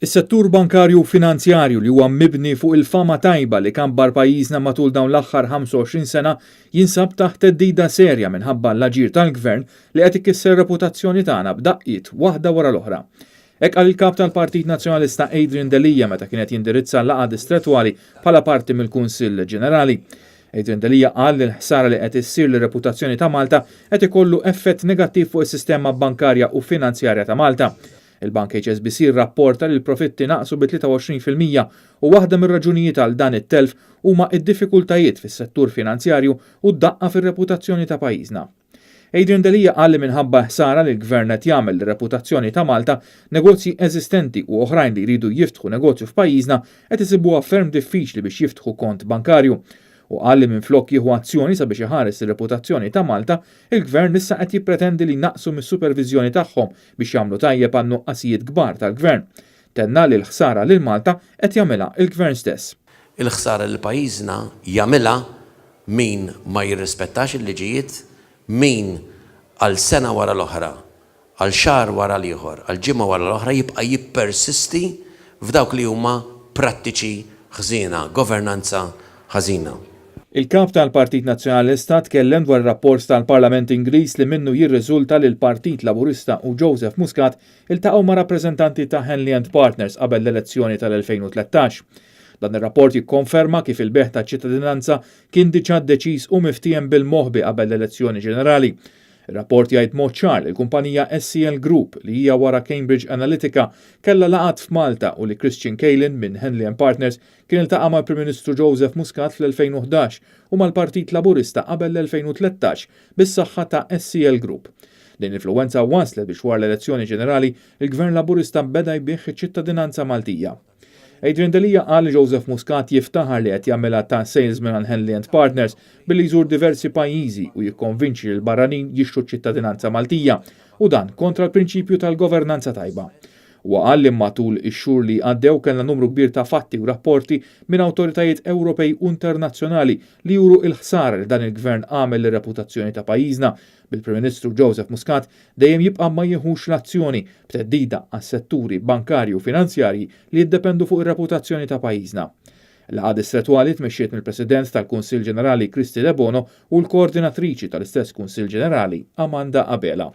Is-settur bankarju u finanzjarju li huwa mibni fuq il-fama tajba li kabbar pajjiżna matul dawn l-aħħar 25 sena jinsab taħt theddida serja minħabba l-aġir tal-Gvern li qed ikisser reputazzjoni tagħna b'daqqiet waħda wara l-oħra. Hekk qal il-Kap tal-Partit Nazzjonalista Adrian Delia meta kien qed jindirizza laqgħa distrettwali bħala parti mill-Kunsill Ġenerali. Adrian Delia qal li l-ħsara li qed issir lir-reputazzjoni ta' Malta qed ikollu effett negattiv fuq is-sistema bankarja u finanzjarja ta' Malta. Il-Bank HSBC rrapporta li l-profitti naqsu bi 23% u waħda mir-raġunijiet għal dan it-telf huma d-diffikultajiet fis-settur finanzjarju u d-daqqa fir-reputazzjoni ta' pajjiżna. Adrian Delia qal li minħabba l-ħsara li l-Gvern qed jagħmel lir-reputazzjoni ta' Malta, negozji eżistenti u oħrajn li jridu jiftħu negozju f'pajjiżna qed isibuha ferm diffiċli biex jiftħu kont bankarju. Hu qal li minflok jieħu azzjoni sabiex iħares ir-reputazzjoni ta' Malta, il-Gvern issa qed jippretendi li jnaqqsu mis-superviżjoni tagħhom biex jagħmlu tajjeb għan-nuqqasijiet kbar tal-Gvern. Tenna li l-ħsara lil Malta qed jagħmilha l-Gvern stess. Il-ħsara lil pajjiżna jagħmilha min ma jirrispettax il-liġijiet, min għal sena wara l-oħra għal xahar wara l-ieħor, għal ġimgħa wara l-oħra jibqa' jippersisti f'dawk li huma prattiċi ħżiena, governanza ħażina. Il-Kap tal-Partit Nazzjonalista tkellem dwar ir-rapport tal-Parlament Ingliż li minnu jirriżulta li l-Partit Laburista u Joseph Muscat iltaqgħu ma' rappreżentanti ta' Henley and Partners qabel l-elezzjoni tal-2013. Dan ir-rapport jikkonferma kif il-bejgħ taċ-ċittadinanza kien diġà deċiż u miftiehem bil-moħbi qabel l-elezzjoni ġenerali. Ir-rapport jgħid b'mod ċar li l-kumpanija SCL Group, li hija wara Cambridge Analytica, kellha laqgħat f'Malta u li Christian Kaelin minn Henley and Partners kien iltaqa' mal-Prim Ministru Joseph Muscat fl-2011 u mal-Partit Laburista qabel l-2013 bis-saħħa ta' SCL Group. Din l-influwenza wasslet biex wara l-elezzjoni ġenerali, il-Gvern Laburista beda jbigħ iċ-ċittadinanza Maltija. Adrian Delia qal li Joseph Muscat jiftaħar li qed jagħmilha ta' salesman għal Henley and Partners billi jżur diversi pajjiżi u jikkonvinċi lill-barranin jixtru ċ-ċittadinanza Maltija u dan kontra l-prinċipju tal-governanza tajba. Huwa qal li matul ix-xhur li għaddew kellna numru kbir ta' fatti u rapporti minn awtoritajiet Ewropej u internazzjonali li juru l-ħsara li dan il-Gvern għamel lir-reputazzjoni ta' pajjiżna bil-Prim Ministru Joseph Muscat dejjem jibqa' ma jieħux l-azzjoni, b'theddida għas-setturi bankarji u finanzjarji li jiddependu fuq ir-reputazzjoni ta' pajjiżna. Il-laqgħa distrettwali tmexxiet mill-President tal-Kunsill Ġenerali Kristy Debono u l-Koordinatriċi tal-istess Kunsill Ġenerali Amanda Abela.